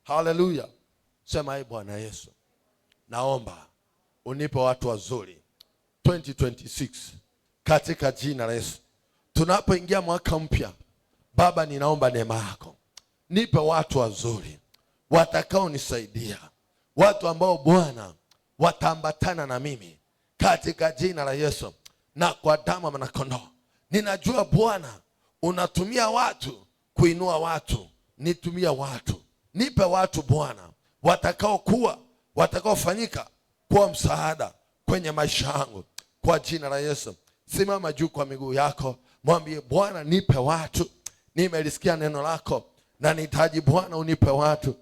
Haleluya! Sema, ee Bwana Yesu, naomba unipe watu wazuri 2026 katika jina la Yesu. Tunapoingia mwaka mpya, Baba, ninaomba neema yako, nipe watu wazuri watakaonisaidia, watu ambao Bwana wataambatana na mimi katika jina la Yesu na kwa damu ya Mwanakondoo. Ninajua Bwana unatumia watu kuinua watu, nitumia watu, nipe watu Bwana watakaokuwa watakaofanyika kuwa msaada kwenye maisha yangu kwa jina la Yesu. Simama juu kwa miguu yako, mwambie Bwana, nipe watu. Nimelisikia neno lako na nihitaji Bwana unipe watu.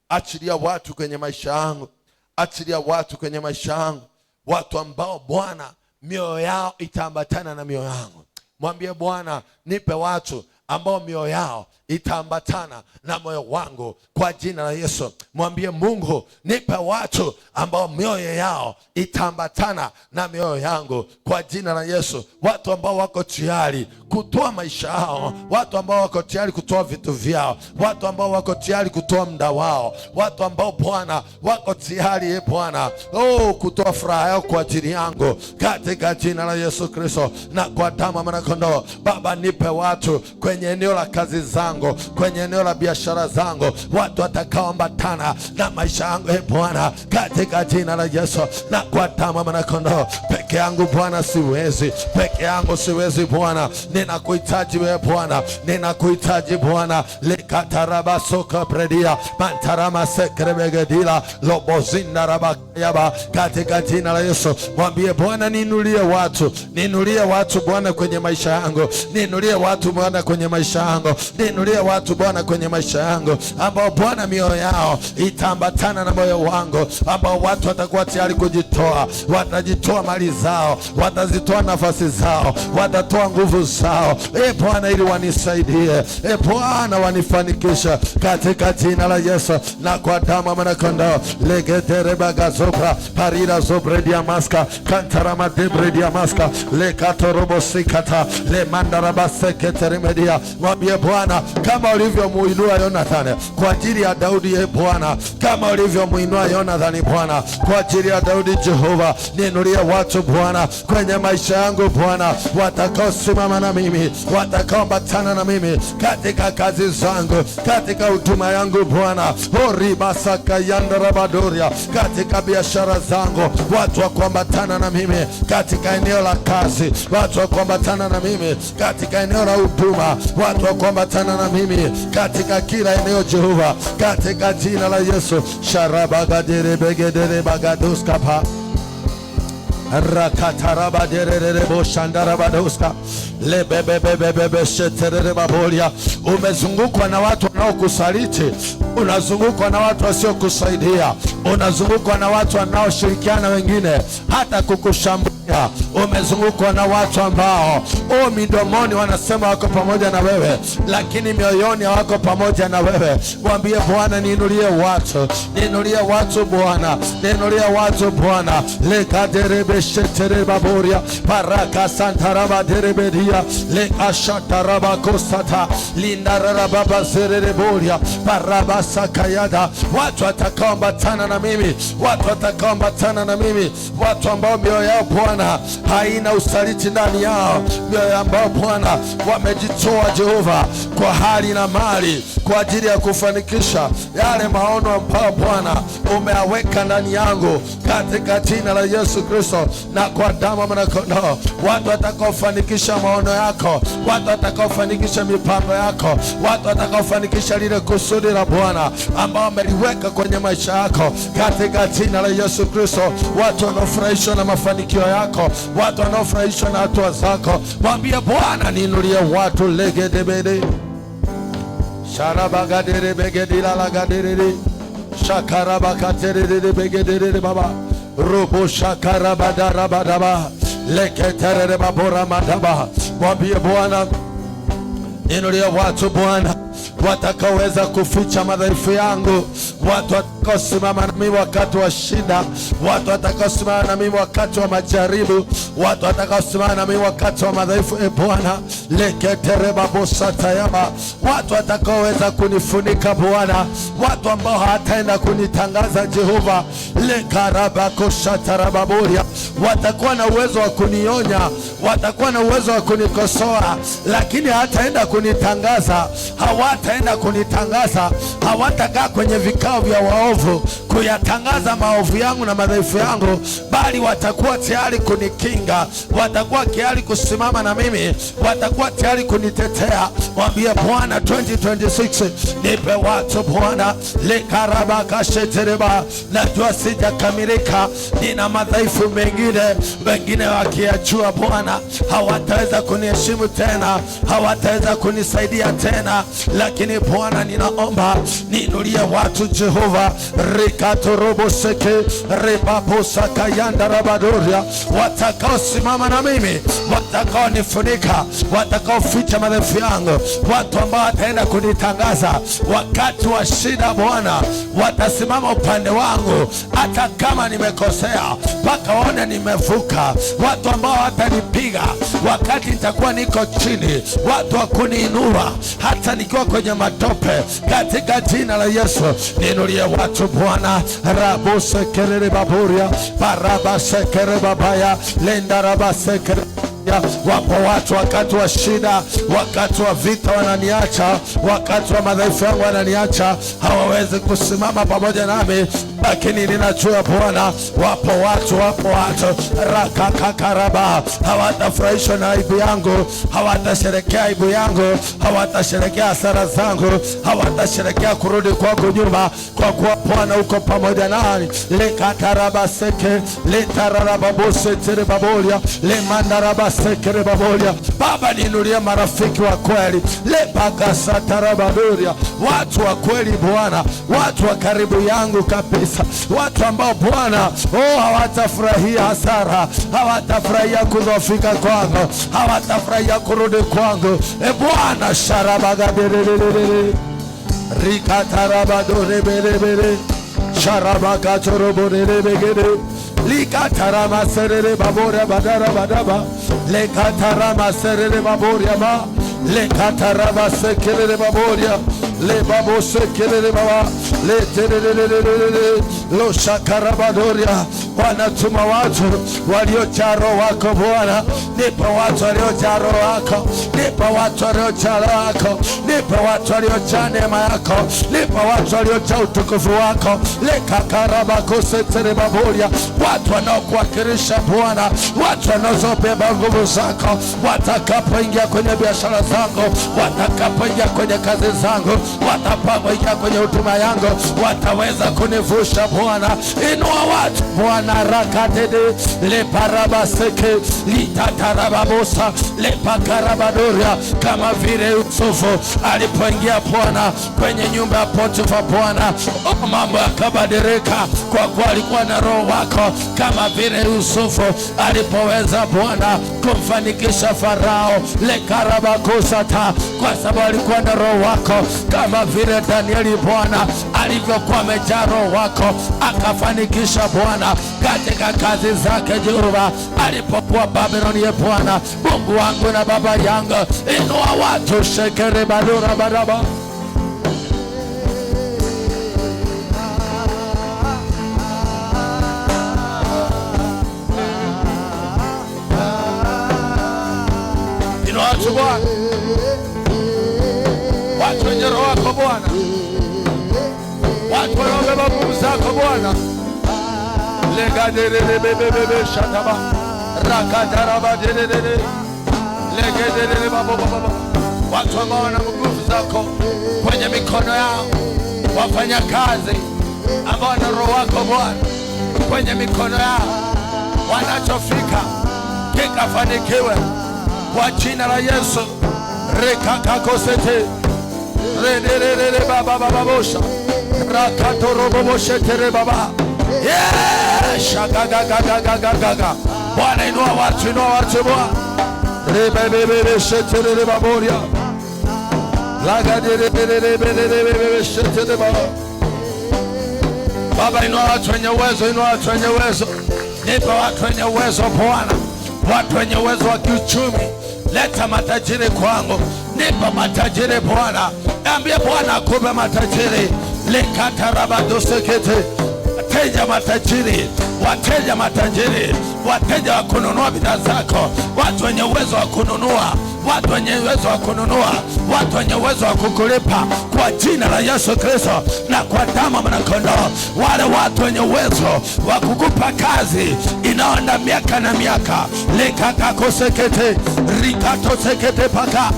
Achilia watu kwenye maisha yangu, achilia watu kwenye maisha yangu, watu ambao Bwana mioyo yao itaambatana na mioyo yangu. Mwambie Bwana, nipe watu ambao mioyo yao itaambatana na moyo wangu kwa jina la Yesu. Mwambie Mungu, nipe watu ambao mioyo yao itaambatana na mioyo yangu kwa jina la Yesu. Watu ambao wako tayari kutoa maisha yao, watu ambao wako tayari kutoa vitu vyao, watu ambao wako tayari kutoa muda wao, watu ambao Bwana wako tayari, e Bwana, oh, kutoa furaha yao kwa ajili yangu katika jina la Yesu Kristo na kwa damu ya Mwanakondoo. Baba, nipe watu kwenye eneo la kazi zangu, kwenye eneo la biashara zangu, watu watakaoambatana na maisha yangu, e Bwana, katika jina la Yesu na kwa damu ya Mwanakondoo. Peke yangu Bwana siwezi, peke yangu siwezi Bwana, ninakuhitaji wewe Bwana, ninakuhitaji Bwana. Lekatarabasoka bredia mantarama sekrebegedila lobozinda rabakayaba, katika jina la Yesu mwambie Bwana, niinulie watu, niinulie watu Bwana kwenye maisha yangu, niinulie watu Bwana kwenye maisha yangu, niinulie watu Bwana kwenye maisha yangu, ambao Bwana mioyo yao itaambatana na moyo wangu, ambao watu watakuwa tayari kujitoa, watajitoa mali zao, watazitoa nafasi zao, watatoa nguvu zao, e Bwana, ili wanisaidie, e Bwana, wanifanikisha katika jina la Yesu na kwa damu ya Mwanakondoo. Legeterebagazobra parira zobrediamaska kantaramadebrediamaska lekatorobosikata lemandarabaseketeremedia. Mwambie Bwana, kama ulivyomuinua Yonathani kwa ajili ya Daudi, e Bwana, kama ulivyomuinua Yonathani Bwana kwa ajili ya Daudi, Jehova, niinulie watu Bwana kwenye maisha yangu Bwana, watakaosimama na mimi, watakaoambatana na mimi katika kazi zangu, katika huduma yangu Bwana, oribasakayandarabadoria, katika biashara zangu, watu wa kuambatana na mimi katika eneo la kazi, watu wa kuambatana na mimi katika eneo la huduma, watu wa kuambatana na mimi katika kila eneo Jehova, katika jina la Yesu. Sharabagaderebegederebagaduskapa rakatarabadererebo-shandarabadoska lebebebebebeshetererebabolia. Umezungukwa na watu wanaokusaliti, unazungukwa na watu wasiokusaidia, unazungukwa na watu wanaoshirikiana wengine hata kukushambulia. Umezungukwa na watu ambao o midomoni wanasema wako pamoja na wewe, lakini mioyoni hawako pamoja na wewe. Mwambie Bwana, niinulie watu, niinulie watu Bwana, niinulie watu Bwana. Lekaderebesheterebaboria paraka santarabaderebedia lekashatarabakosata lindararababazerereboria parabasakayada. Watu watakaoambatana na mimi, watu watakaoambatana na mimi, watu ambao mioyo yao Bwana haina usaliti ndani yao, mioyo ambao Bwana wamejitoa Jehova kwa hali na mali kwa ajili ya kufanikisha yale maono ambayo Bwana umeyaweka ndani yangu katika jina la Yesu Kristo na kwa damu ya Mwanakondoo. Watu watakaofanikisha maono yako, watu watakaofanikisha mipango yako, watu watakaofanikisha lile kusudi la Bwana ambao ameliweka kwenye maisha yako katika jina la Yesu Kristo. Watu wanaofurahishwa na mafanikio yako, watu wanaofurahishwa na hatua zako, mwambie Bwana, niinulie watu legedebede sharabagaderebegedilalagaderere shakarabakatererebegederere baba robo shakarabadarabadaba leketererebabora madaba. Mwambie Bwana, niinulie watu Bwana, watakaoweza kuficha madhaifu yangu, watu watakaosimama na mimi wakati wa shida, watu watakaosimama na mimi wakati wa majaribu, watu watakaosimama na mimi wakati wa madhaifu. E Bwana, leketerebabosatayaba, watu watakaoweza kunifunika Bwana, watu ambao hawataenda kunitangaza Jehova, lekarabakoshatarababoria, watakuwa na uwezo wa kunionya, watakuwa na uwezo wa kunikosoa, lakini hataenda kunitangaza, hawataenda kunitangaza, hawatakaa kwenye vikao vya waovu kuyatangaza maovu yangu na madhaifu yangu, bali watakuwa tayari kunikinga, watakuwa tayari kusimama na mimi, watakuwa tayari kunitetea. Mwambie Bwana, 2026 nipe watu Bwana, lekarabakashetereba. Najua sijakamilika, nina madhaifu mengine, wengine wakiyajua Bwana hawataweza kuniheshimu tena, hawataweza kunisaidia tena, lakini Bwana ninaomba niinulie watu Jehova, rikatoroboseke rebaposakayandarabadoria, watakaosimama na mimi, watakaonifunika, watakaoficha madhaifu yangu, watu ambao wataenda kunitangaza wakati wa shida. Bwana, watasimama upande wangu hata kama nimekosea, mpaka waone nimevuka. Watu ambao watanipiga wakati nitakuwa niko chini, watu wa kuniinua hata nikiwa kwenye matope, katika jina la Yesu niinulie watu Bwana. Rabosekerere baburia barabasekere babaya lendarabasekere. Wapo watu wakati wa shida, wakati wa vita wananiacha, wakati wa madhaifu yangu wananiacha, hawawezi kusimama pamoja nami, lakini ninajua Bwana, wapo watu, wapo watu rakakakaraba, hawatafurahishwa na aibu yangu, hawatasherekea aibu yangu, hawatasherekea hasara zangu, hawatasherekea kurudi kwangu nyuma, kwa kuwa Bwana uko pamoja nami. Lekatarabaseke letararababoseterebabolia lemandarabasekerebabolia. Baba, niinulie marafiki wa kweli, lepakasatarabadoria, watu wa kweli Bwana, watu wa karibu yangu kabisa, watu ambao Bwana hawatafurahia hasara, hawatafurahia kudhoofika kwangu, hawatafurahia kurudi kwangu. E Bwana, sharabagadererere rikatarabadoreberebere sharabakatoroborerebegere likataramaserere baboria badara badaba lekataramaserere baboria ma lekatarabasekerere baboria lebabosekerere baba letererererere loshakarabadoria. Bwana, tuma watu waliojaa Roho wako Bwana, nipe watu waliojaa Roho wako, nipe watu waliojaa Roho wako, nipe watu waliojaa neema yako, nipe watu waliojaa utukufu wako. Lekakarabakoseterebaboria, watu wanaokuwakilisha Bwana, watu wanaozobeba nguvu zako, watakapoingia kwenye biashara zangu, watakapoingia kwenye kazi zangu, watakapoingia kwenye huduma yangu, wataweza kunivusha Bwana. Inua watu Bwana, rakatede leparabaseke litatarababosa lepakarabadoria, kama vile Yusufu alipoingia Bwana kwenye nyumba ya Potifa Bwana, mambo yakabadilika kwa kuwa alikuwa na Roho wako, kama vile Yusufu alipoweza Bwana kumfanikisha Farao lekarabakosata, kwa sababu alikuwa na Roho wako, kama vile Danieli Bwana alivyokuwa amejaa Roho wako akafanikisha Bwana katika kazi zake Jehova alipokuwa Babiloni. Ye Bwana Mungu wangu na baba yangu, inua watu shekere badura baraba. Inua watu Bwana, watu wenye roho wako Bwana, watu wanaobeba nguvu zako Bwana. Legaderere shataba rakataraba derere legederere babo babo, watu ambao wana nguvu zako kwenye mikono yao, wafanya kazi ambao wana roho wako Bwana kwenye mikono yao, wanachofika kikafanikiwe kwa jina la Yesu. Rekakakosete rederere baba baba bosha rakatoroboboshetere baba. Yeah, shagagagagagaga. Bwana inua watu, inua watu Bwana. Rebebebe shetere baboria. Lagaderebelebelebelebeshetedeba. Baba, inua watu wenye uwezo, inua watu wenye uwezo, nipe watu wenye uwezo Bwana, watu wenye uwezo wa kiuchumi. Leta matajiri kwangu, nipe matajiri Bwana. Ambie Bwana akupe matajiri. Likatarabadosekete, wateja matajiri, wateja matajiri, wateja wa kununua bidhaa zako, watu wenye uwezo wa kununua, watu wenye uwezo wa kununua, watu wenye uwezo wa kukulipa kwa jina la Yesu Kristo na kwa damu ya Mwanakondoo. Wale watu wenye uwezo wa kukupa kazi inayoenda miaka na miaka. Likatakosekete rikatosekete paka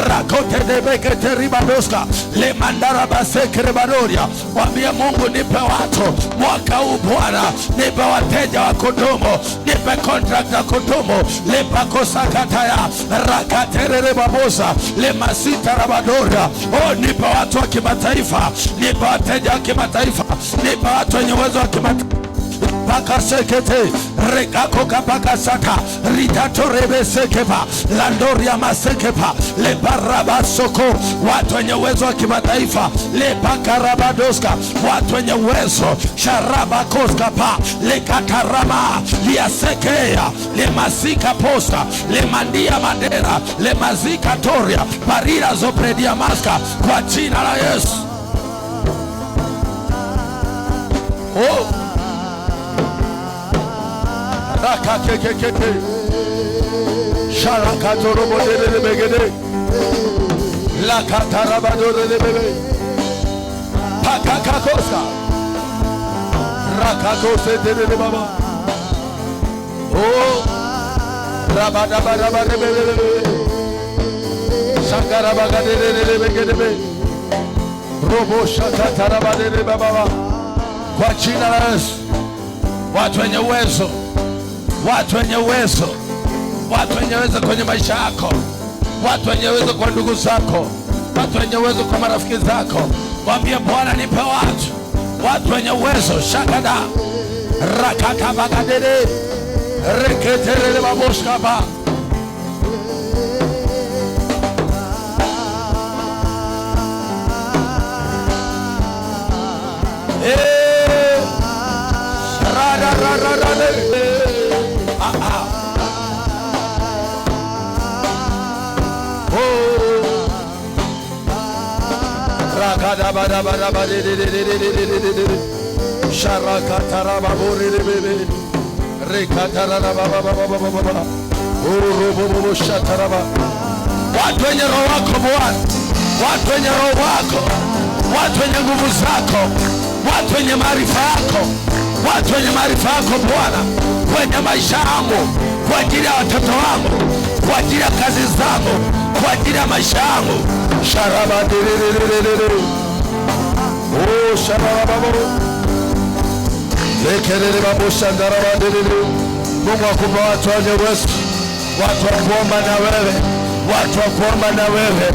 rakotedebekete ribadoska lemandarabasekerebadoria. Mwambie Mungu, nipe watu mwaka huu Bwana, nipe wateja wa kudumu, nipe contract ya kudumu. Lepakosakataya rakatererebabosa lemasitarabadoria. Oh, nipe watu wa kimataifa, nipe wateja wa kimataifa, nipe watu wenye uwezo wa kimataifa. Pakasekete rekakokapakasaka ritatorebesekepa landoria masekepa leparabasoko, watu wenye uwezo wa kimataifa lepakarabadoska, watu wenye uwezo sharabakoskapa lekatarama liasekea lemasika posta lemandia madera lemazika toria parira zopredia maska kwa jina la Yesu. Oh. Rakakekekeke shalakatorobodelebegede lakatarabadorelebebe pakakakoska rakakosetelele baba. Oh, rabadabarabarebebebe shangarabagadelebegedebe robo shakatarabadele baba. Kwa jina la Yesu, watu wenye uwezo, watu wenye uwezo, watu wenye uwezo kwenye maisha yako, watu wenye uwezo kwa ndugu zako, watu wenye uwezo kwa marafiki zako. Mwambie Bwana, nipe watu, watu wenye uwezo. Shakada rakatabagadere reketerele baboskaba. Eh, ra ra ra ra ra. Ah, ah. Oh. Rakadabadabadabadididididididididi. Sharakatarababuridibibi. Rekatarababababababa. Urubububushataraba. Watu wenye roho wako Bwana, watu wenye roho wako, watu wenye nguvu zako, watu wenye maarifa yako, watu wenye maarifa yako Bwana, kwenye maisha yangu, kwa ajili ya watoto wangu, kwa ajili ya kazi zangu, kwa ajili ya maisha yangu. Sharabadidididididi. Oh, sharababo. Lekerere babushandarabadididi. Mungu akupe watu wenye uwezo, watu wa kuomba na wewe, watu wa kuomba na wewe,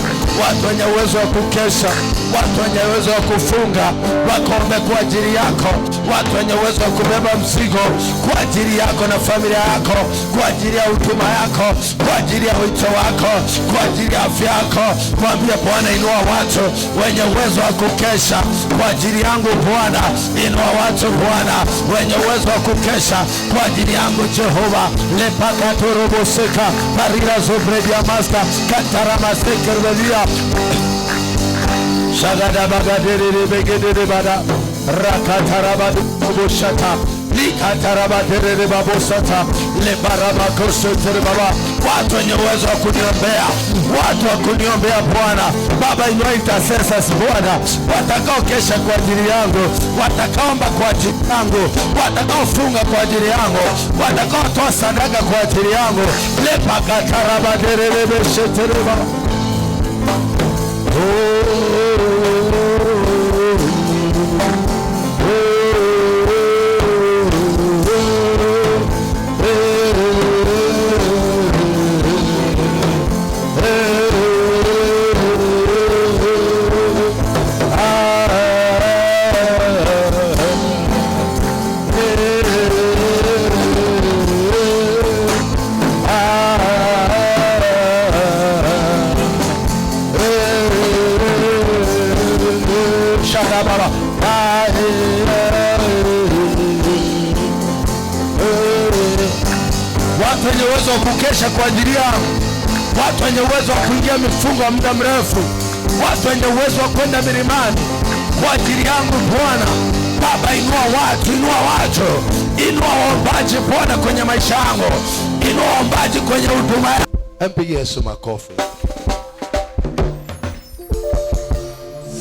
watu wenye uwezo wa kukesha, watu wenye uwezo wa kufunga, wakaombe kwa ajili yako, watu wenye uwezo wa kubeba mzigo kwa ajili yako na familia yako, kwa ajili ya huduma yako, kwa ajili ya wito wako, kwa ajili ya afya yako. Mwambie Bwana, inua watu wenye uwezo wa kukesha kwa ajili yangu Bwana, inua watu Bwana wenye uwezo wa kukesha kwa ajili yangu Jehova. Lepakatoroboseka parira zobredia masta kataramasekerbelia shagadabagadere rakatarabadobosata likatarabaderebabosata lebarabakosoterebaba. Watu wenye uwezo wa kuniombea, watu wa kuniombea Bwana. Baba, inua intercessors Bwana, watakao kesha kwa ajili yangu, watakaomba kwa ajili yangu, watakaofunga kwa ajili yangu, watakaotoa sadaka kwa ajili yangu. Lepakatarabaderebeshetereba. Oh. uwezo wa kukesha kwa ajili yangu, watu wenye uwezo wa kuingia mifungo ya muda mrefu, watu wenye uwezo wa kwenda milimani kwa ajili yangu. Bwana Baba, inua watu, inua watu, inua waombaji Bwana kwenye maisha yangu, inua waombaji kwenye huduma yangu. Mpige Yesu makofi.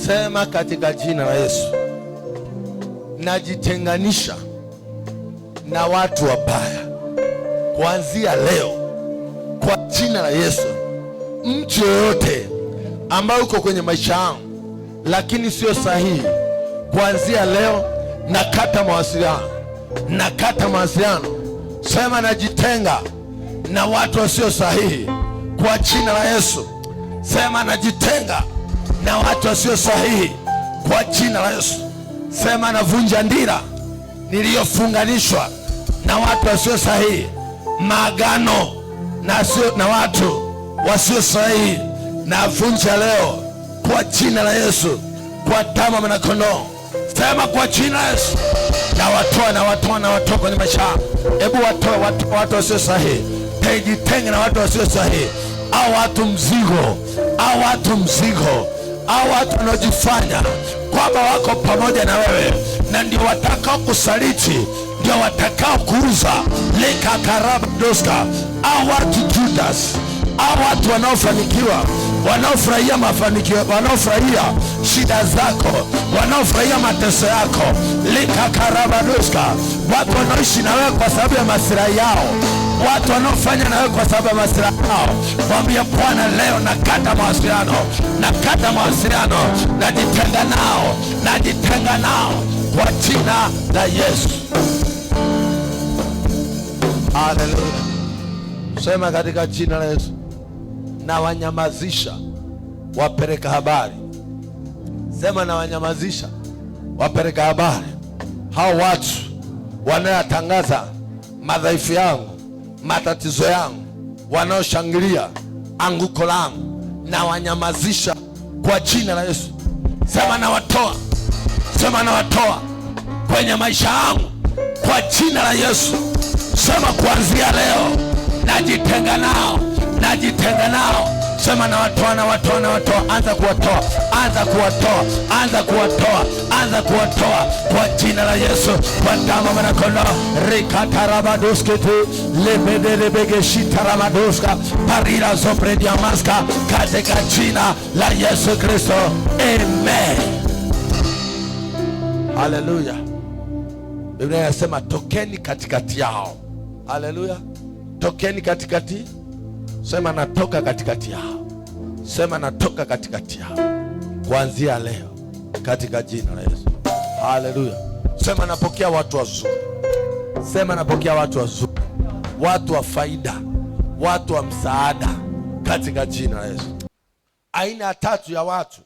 Sema katika jina la Yesu, najitenganisha na watu wabaya kuanzia leo, kwa jina la Yesu. Mtu yoyote ambaye uko kwenye maisha yangu lakini sio sahihi, kuanzia leo nakata mawasiliano, nakata mawasiliano. Sema najitenga na watu wasio sahihi kwa jina la Yesu. Sema najitenga na watu wasio sahihi kwa jina la Yesu. Sema navunja ndira niliyofunganishwa na watu wasio sahihi, maagano na watu wasio sahihi, navunja leo kwa jina la Yesu, kwa damu ya Mwana-Kondoo. Sema kwa jina la Yesu, nawatoa, nawatoa, nawatoa kwenye maisha. Hebu watoe watu, watu wasio sahihi, jitenge na watu wasio sahihi, au watu mzigo, au watu mzigo, au watu wanaojifanya kwamba wako pamoja na wewe na ndio watakao kusaliti, ndio watakao kuuza leka karabadoska, au watu Judas, au watu wanaofanikiwa, wanaofurahia mafanikio, wanaofurahia shida zako, wanaofurahia mateso yako, leka karabadoska, watu wanaoishi na wewe kwa sababu ya maslahi yao, watu wanaofanya na wewe kwa sababu ya maslahi yao. Mwambie Bwana, leo nakata mawasiliano, nakata mawasiliano, najitenga nao, najitenga nao kwa jina la Yesu. Haleluya! Sema katika jina la Yesu, nawanyamazisha wapeleka habari. Sema nawanyamazisha wapeleka habari, hao watu wanayotangaza madhaifu yangu, matatizo yangu, wanaoshangilia anguko langu, nawanyamazisha kwa jina la Yesu. Sema nawatoa, sema nawatoa kwenye maisha yangu kwa jina la Yesu. Sema kuanzia leo najitenga nao, najitenga nao. Sema nawatoa, nawatoa, nawatoa. Anza kuwatoa, anza kuwatoa, anza kuwatoa, anza kuwatoa kwa jina la Yesu, kwa damu ya Mwana-Kondoo. Rikatarabadoskete lebedelebegeshitarabadoska parira zoprediamaska katika jina la Yesu Kristo, amen. Haleluya. Biblia inasema tokeni katikati yao. Haleluya. Tokeni katikati. Sema natoka katikati yao. Sema natoka katikati yao kuanzia leo katika jina la Yesu. Haleluya. Sema napokea watu wazuri. Sema napokea watu wazuri, watu wa faida, watu wa msaada katika jina la Yesu. Aina ya tatu ya watu